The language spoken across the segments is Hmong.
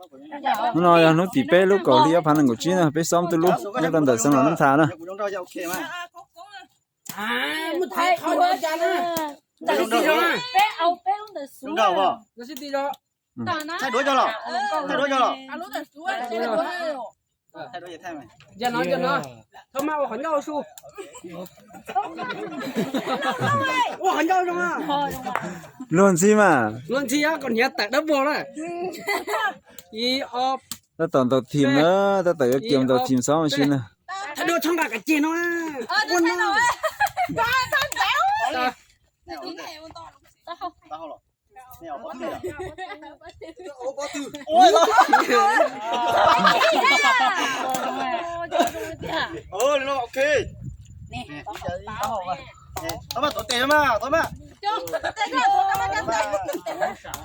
Hnub no yog hnub tim peb lub kaum hli ob phav nees nkaum tsib na, peb xob tuj lub nyob rau ntawm Xeev Laus Nab Tha na. Luag ntxhi mas. Tab tom ntaus thim na, tab tom yuav kiag ntaus thim xob ua si na.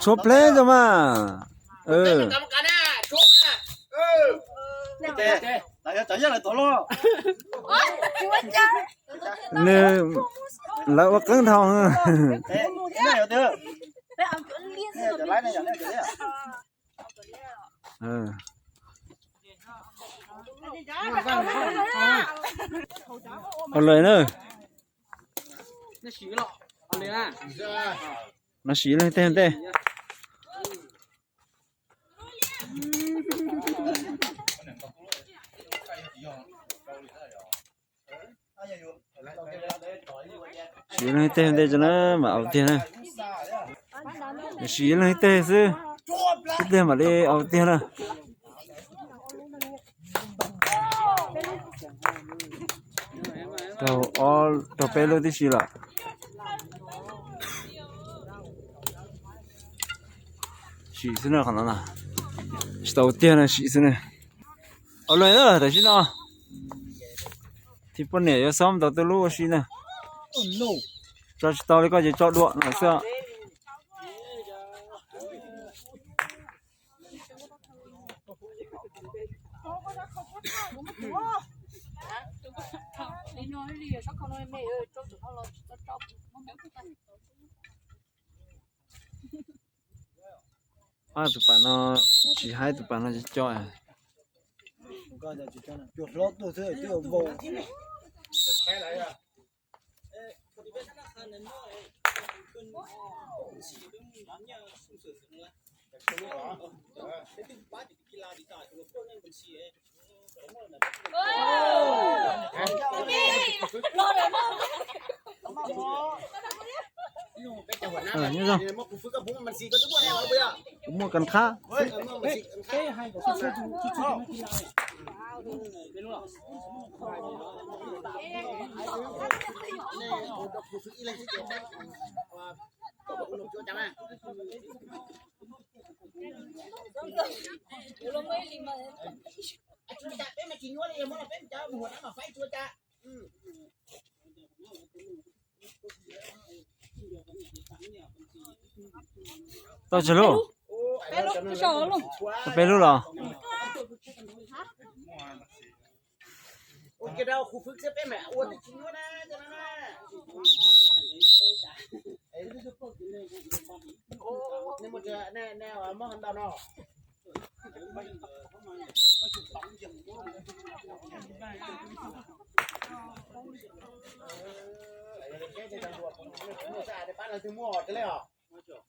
Tshuav pleb rau mas. Nws, lawv ua qeeb dhau. Ua lawm na. Mas sim leej twg ntej. Sim leej twg ntej tso na, mam aus tiag na. Sim leej twg xwb, ib pliag mam li aus tiag na. Raug ob, raug peb lub tib si lawm. Sim xwb na, qhov no na. Tsis tau tiag na, sim xwb na. Ua lawm na, tam sim no thib poj niam yuav xob tau tuj lub ua si na. Tso tsis tau li koj ces tso dua no xwb. Tus pas no tsis haib, tus pas no tsis co. Kuv muaj kas khab. Tau tsawg lub? Tau peb lub los?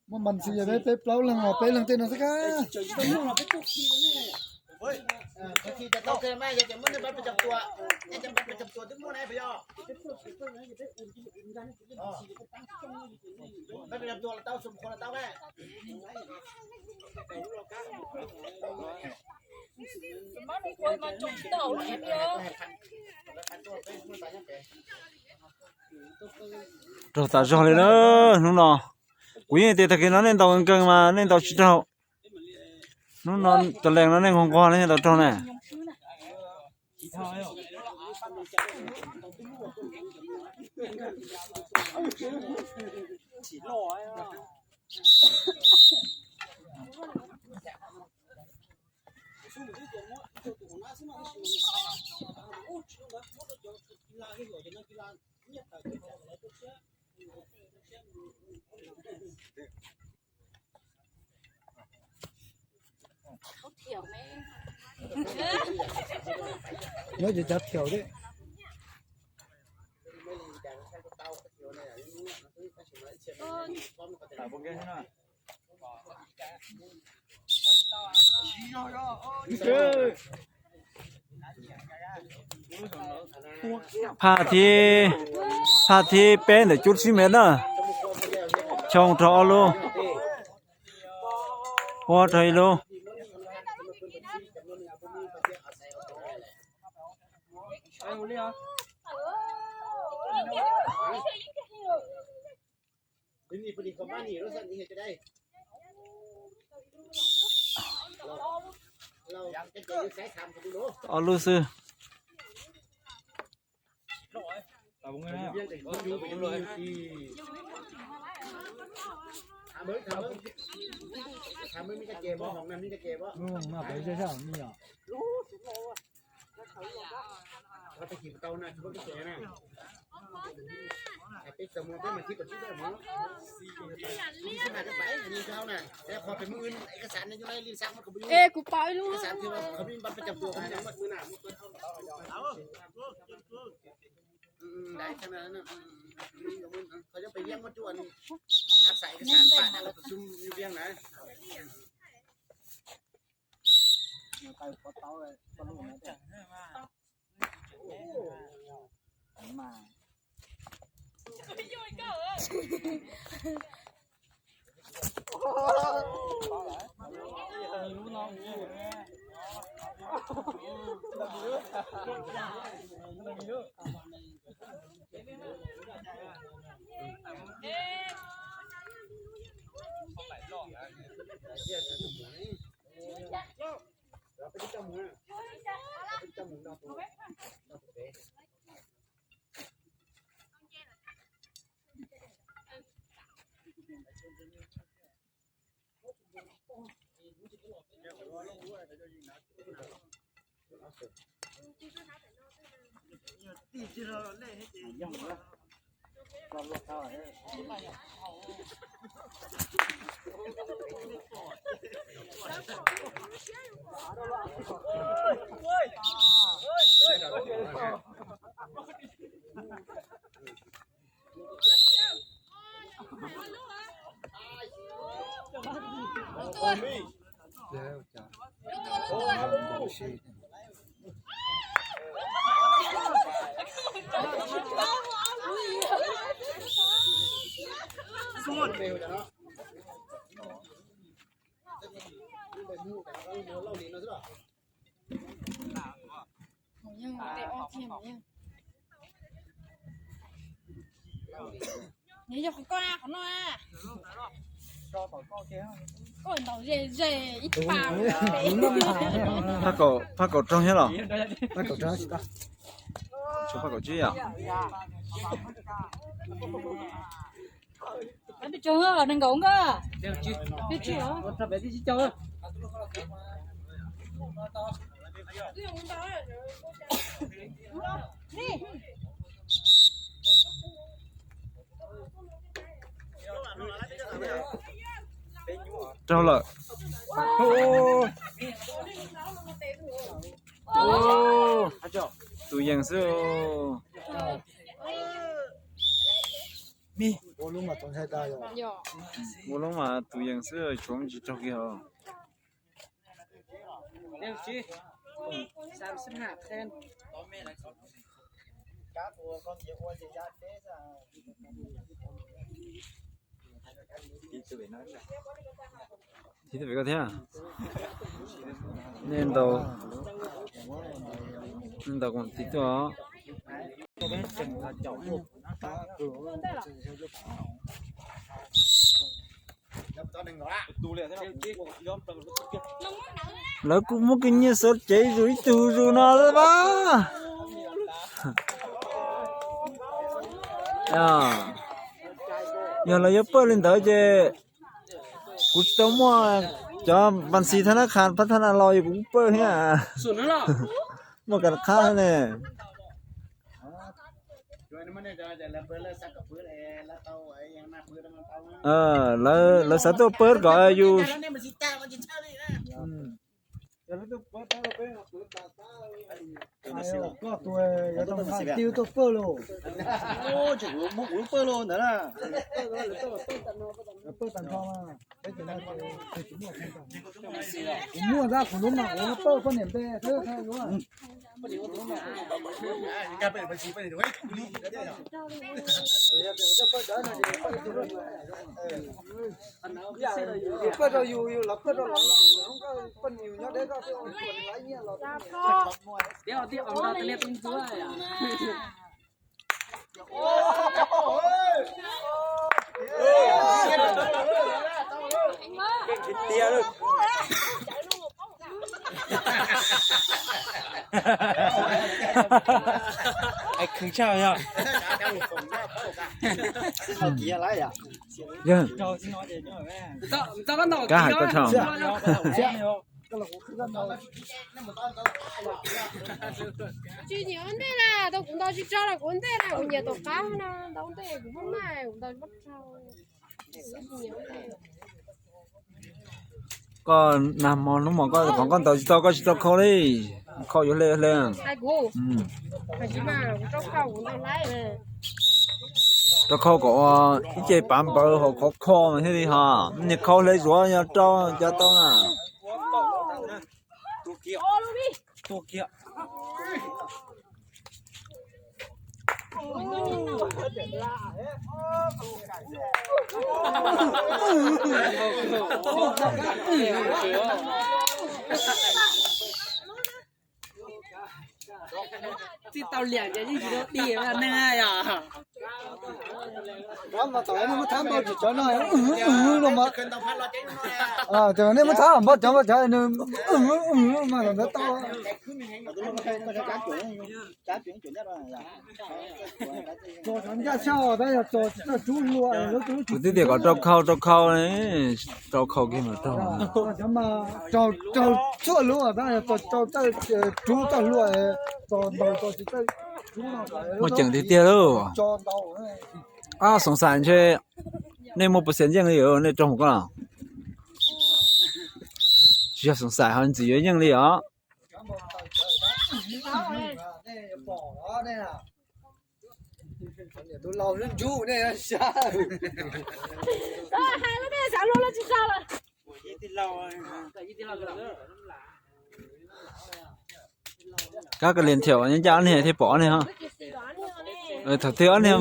Muaj mas xis yog peb plaub leeg os, peb leeg tej no xwb kab. Raug tas zog li na hnub no. Kuv yeej tias tag kis no nej ntaus nkeeg mas nej ntaus tsis raug. Hnub no cov lees no nej nquag nquag nej ntaus raug ne. Nyob ces cov thiaum thiab. Phaj thib, phaj thib peb ntawm cub tsib mev na. Choo rau ob lub, ua rau ib lub. Ob lub xwb. Ê, kuv pom ib lub. Nws yog qhov koj na, qhov no na. Koj ntaus ze ze ib pas. Phaj kaum, phaj kaum roog thiab los? Phaj kaum roog tsis tau. Tshuav phaj kaum tsib yom? Peb tsis, peb tsis. Raug lawm. Tus yees xwb. Ua lub mas tus yees xwb, tsuav tsis raug kiag os. Tiv tuaj pem koj thiab. Nej ntaus, nej ntaus koom tiv tuaj os. Lawv kuj muab kws nyiaj xov cev zus ib tug zus no xwb pab. Yog lawv yuav pawj li ntawd ces kuv tsis tau muaj cov npas xis thab nab qhas phab thab na los yog kuv pawj thiab. Muaj kas qhab ne. Lawv, lawv xav tuaj pawj kom yus. Koj tus yog tus nqa tiv tuaj pawg los. Muab kuv lub pawg los ntawd na. Pawg tag nrho mas. Kuv muaj ntag, kuv lub mas kuv pawg poj niam npe xwb. Pawg rau yus, yus los pawg rau lawv, poj niam yus nyob deb zoj, lawv nyiaj los. Kab hais koj tso. Tsis nyiam ua ntej na, tau kuv ntaus tsis tso los kuv ua ntej na, kuv nyiam tom qab no, ntaus ntej kuv muaj naj kuv ntaus tsis tso. Koj nag hmo hnub hmo koj qhov koj ntaus tsis tau koj tsis tau khau li. Khau yuav hle hle. Rau khau kom ua ib ce pav npawv hauv qhov kho mas thiaj li ho. Niag khau hle zuav yog rau cov tau na. Tsis tau liam ces yeej tsis tau dig neeg yom. Nej muab thab npau cov no, nej muab thab npau cov npau cov nws mas ntawd tau. Kuv twb tias kom rau khau rau khau, rau khau kiag mas raug. Raug txhua lub, rau rub txoj hlua, muaj ceem tiag tiag lauj. Xoov xais ntshe nej muaj pes xees yeej li, nej raug mus koj los. Tsis yog xoov xais ho ntxim yuav yeej li os. Kab ka lias thiam ncaj ob niag thiaj pom ob niag. Thaum twg ob niag,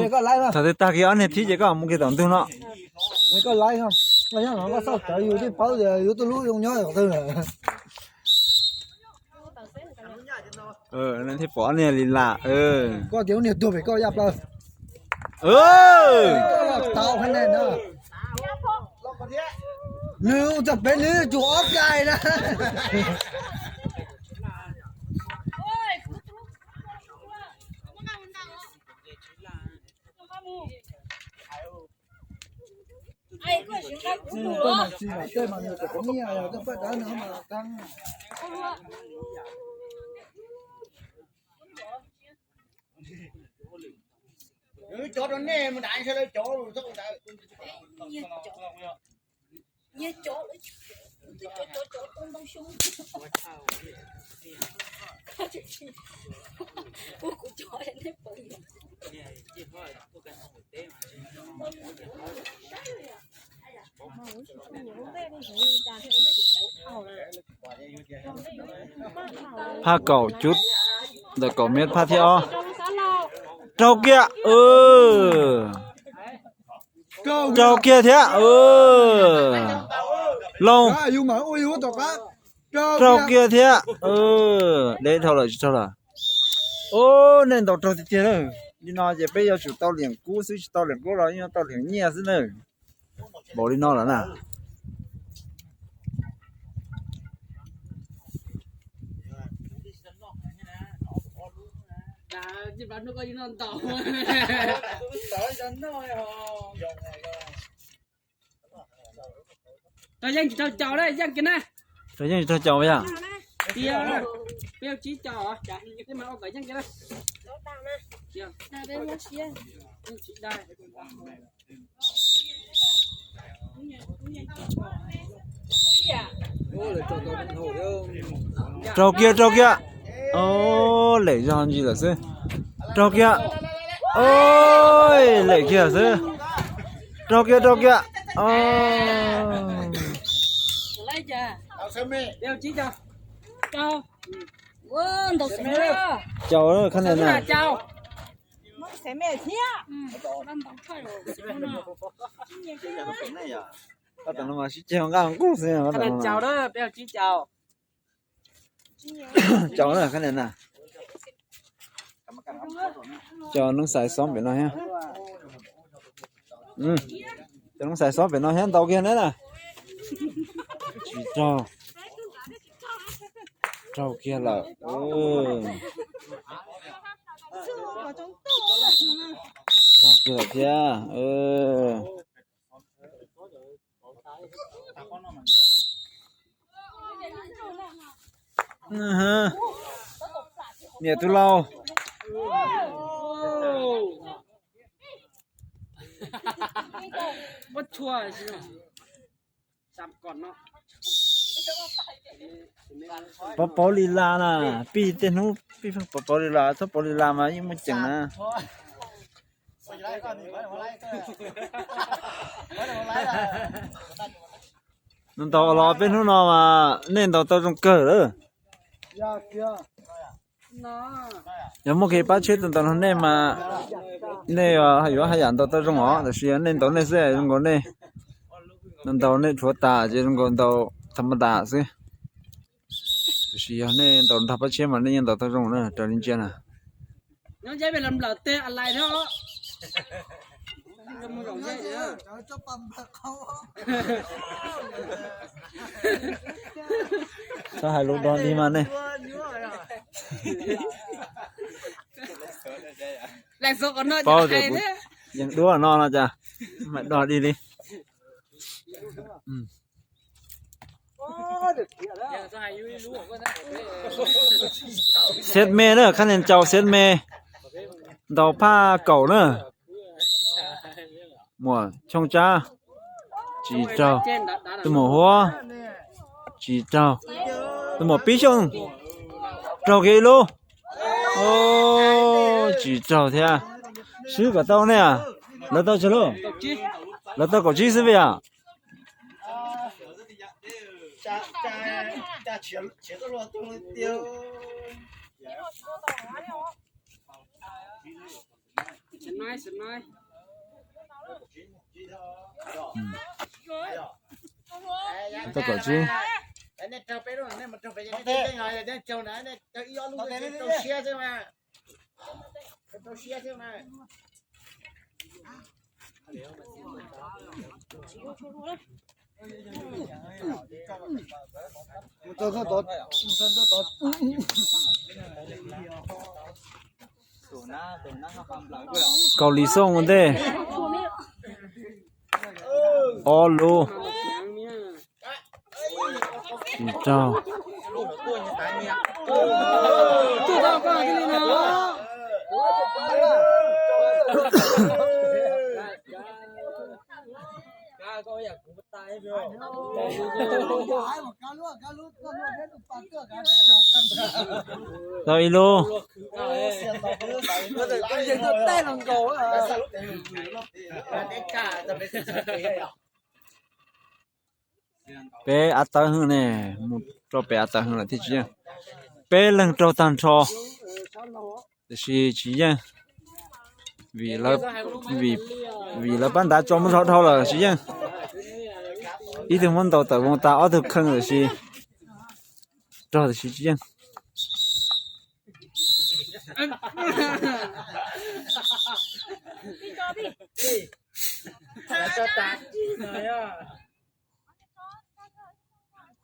thaum twg tag kiag ob niag thib ces koj mus kiag tom ntug no. Thiaj pom ob niag li lam. Koj tias lub niag tuag pem koj yaj plaws. Nws ua txog pem nws tsum ob kais na. Cov rau nej mus nram sawv daws cov. Phaj kaum cuv ntawm kaum mev phaj thib ob. Raug kiag. Raug kiag thiab. Loos. Raug kiag thiab. Deb dhau lawm tsis raug lawm. Ub, nej ntaus raug tiag tiag lawm. Li no ces peb yuav tsum tau liam kub xwb, tsis tau liam kub los yeej yuav tau liam nyiaj xwb na. Npaum li no lawm na. Rau yeej tsis raug caum na, yeej kiag na. Rau yeej tsis raug caum yog. Peb tsib caum, peb mas ua kom yeej kiag na. Raug kiag, raug kiag. Lem zog ntsis lawm xwb. Raug kiag. Lem kiag xwb. Raug kiag, raug kiag. Caum khab nia na. Tab tom no mas sib ceg nqaj nqug xwb. Caum na, khab nia na. Cov noob xais xob pem no thiab. Cov noob xais xob pem no thiab ntau kiag na. Tsis raug. Raug kiag lawm. Raug kiag lawm thiab. Niam tus laus. Pauv pauv li las na, pij tej hnub pij pheej pauv pauv li las, txhob pauv li las mas yeej muaj ceem na. Ntaus los peb hnub no mas nej ntaus tau zoo kawg lawm. Yog muaj kev pab tsheb tus ntaus no nej mas nej yuav haj yam ntaus tau zoo os, tab sis yog nej ntaus nej xwb zoo nkaus nej ntaus nej rhuav tas ces zoo nkaus ntaus tham ma tas xwb. Tab sis yog nej ntaus nrog pab tsheb mas nej yeej ntaus tau zoo na, raws li ntsia na. Txhob hais lus dog dig mas nej. Paub tias kuv yeej duab no no cas mam dog dig li. Xiab me na, khab nia caum xiab me, ntaus phaj kaum na. Muam Xyooj Tsab, tsis raug. Tus muam Huab, tsis raug. Tus muam Pib Xyooj, raug kiag ib lub. Tsis raug thiab. Swb kom tau ne. Lawv tau tsawg lub? Lawv tau kaum tsib xwb yom. Tau kaum tsib. Kaum Lis Xooj ua ntej. Ob lub. Tsis raug. Tau ib lub. Peb av tawv heev ne, mus rau pem av tawv heev lawm thiaj tsis yeej. Peb leeg raug tag nrho, tiam sis tsis yeej. Vim lawv, vim lawv pab ntav tso muab zog dhau lawm tsis yeej. Ib tug muab ntaus tawm voos tas ob tug kheej tiam sis raug tiam sis tsis yeej.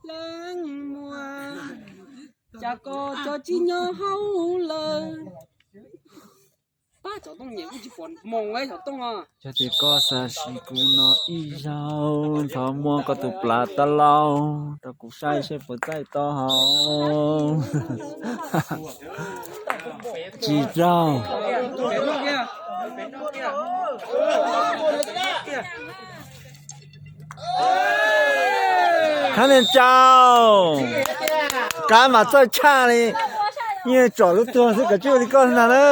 Leej muam, cas koj tso tsis nyob hauv lawm? Pab cov tooj nyem kuj tsis pom moo cov tooj os. Yog tias koj xav siv kuv no ib zaug, thov muab koj tus plab taub laug rau kuv saib seb puas txaij to hauv. Tsis raug. Khab nia caum. Qab mas txawj tshaj li. Yeej tsom lub tuag xwb, kav tsij ua li koj ntag na.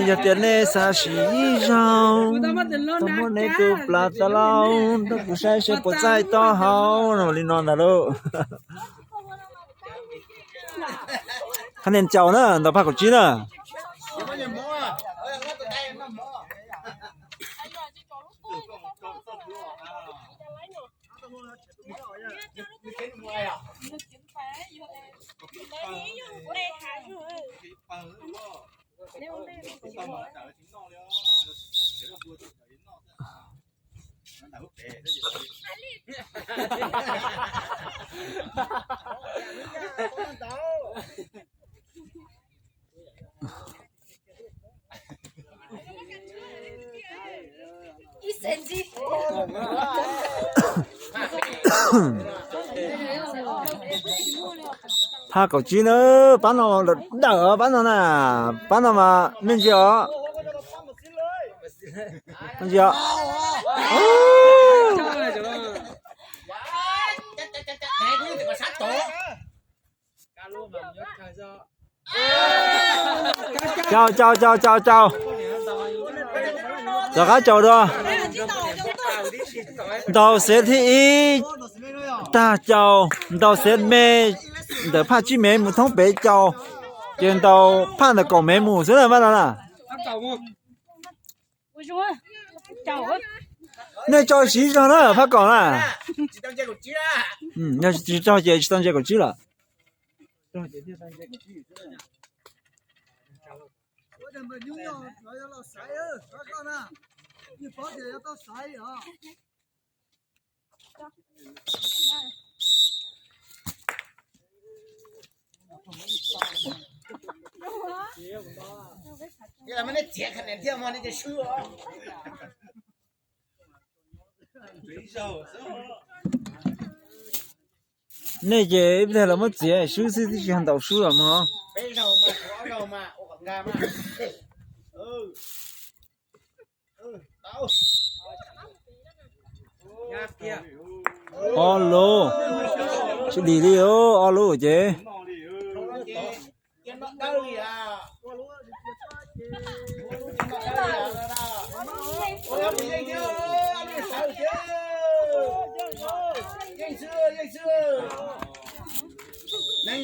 Yog tias nej xav sim ib zaug, tau muab neb tus plas tas lauj, nrog kuv saib seb puas txaij taub hau no li no ntag lauj. Khab niag caus na, ntaus phaj kaum tsib na. Phaj kaum tsib na, pab no dawm pab no na, pab no mas me ntsis os. Me ntsis os. Caus, caus, caus, caus, caus. Rov qab caus dua. Ntaus xev thib ib tag caus, ntaus xev me ntawm phaj tsib mev mus thoob pem caus, ces ntaus phaj ntawm kaum mev mus xwb na pab no na. Nej tso siv zog na phaj kaum na. Yog tsis tso ces tsis tau ntse kaum tsib lawm. Nej ces ib pliag los muab txiav swb xwb twb tsis yog ntaus swb los mog. Ob lub, tsis dim li, ob lub ces. Nees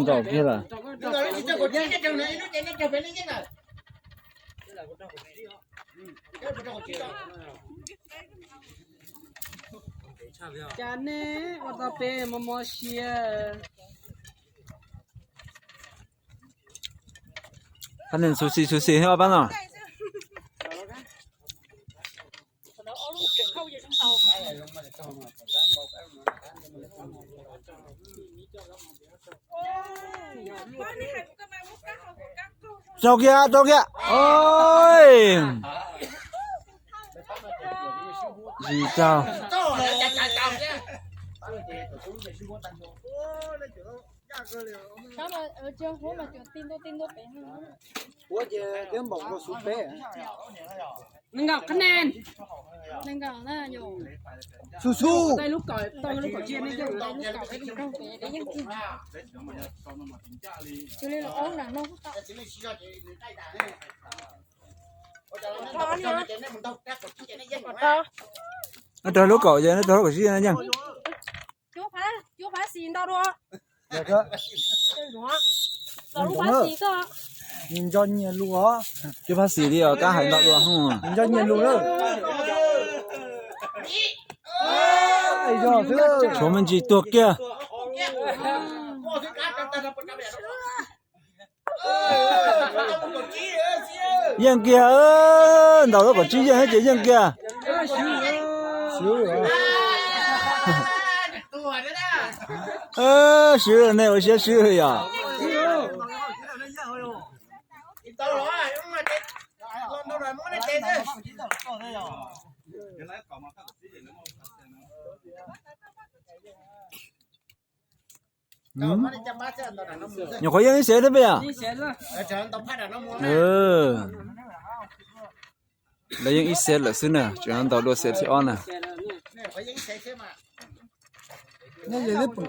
nkaum kiag lawm. Cas nej ua tau pem mos mos siab. Xu xis xu xis ob pab no. Rau kiag, rau kiag. Zis rau. Nees nkaum qhab nees. Xu xu. Rau lub kaum ces rau lub kaum tsib no yeej. Nco nyias lus os. Cov phab xis li os, kab hais ntau dua. Nco nyias lus na. Tshuav me ntsis tuag kiag. Yeej kiag, ntaus lub kaum tsib yeej ces yeej kiag. Swb, nej ua siab swb yom. Nyuam qhuav yeej ib xev thiab peb yom. Lawv yeej ib xees lawm xwb na, tseem ntaus dua xees thib ob na. Nyob ze twb pom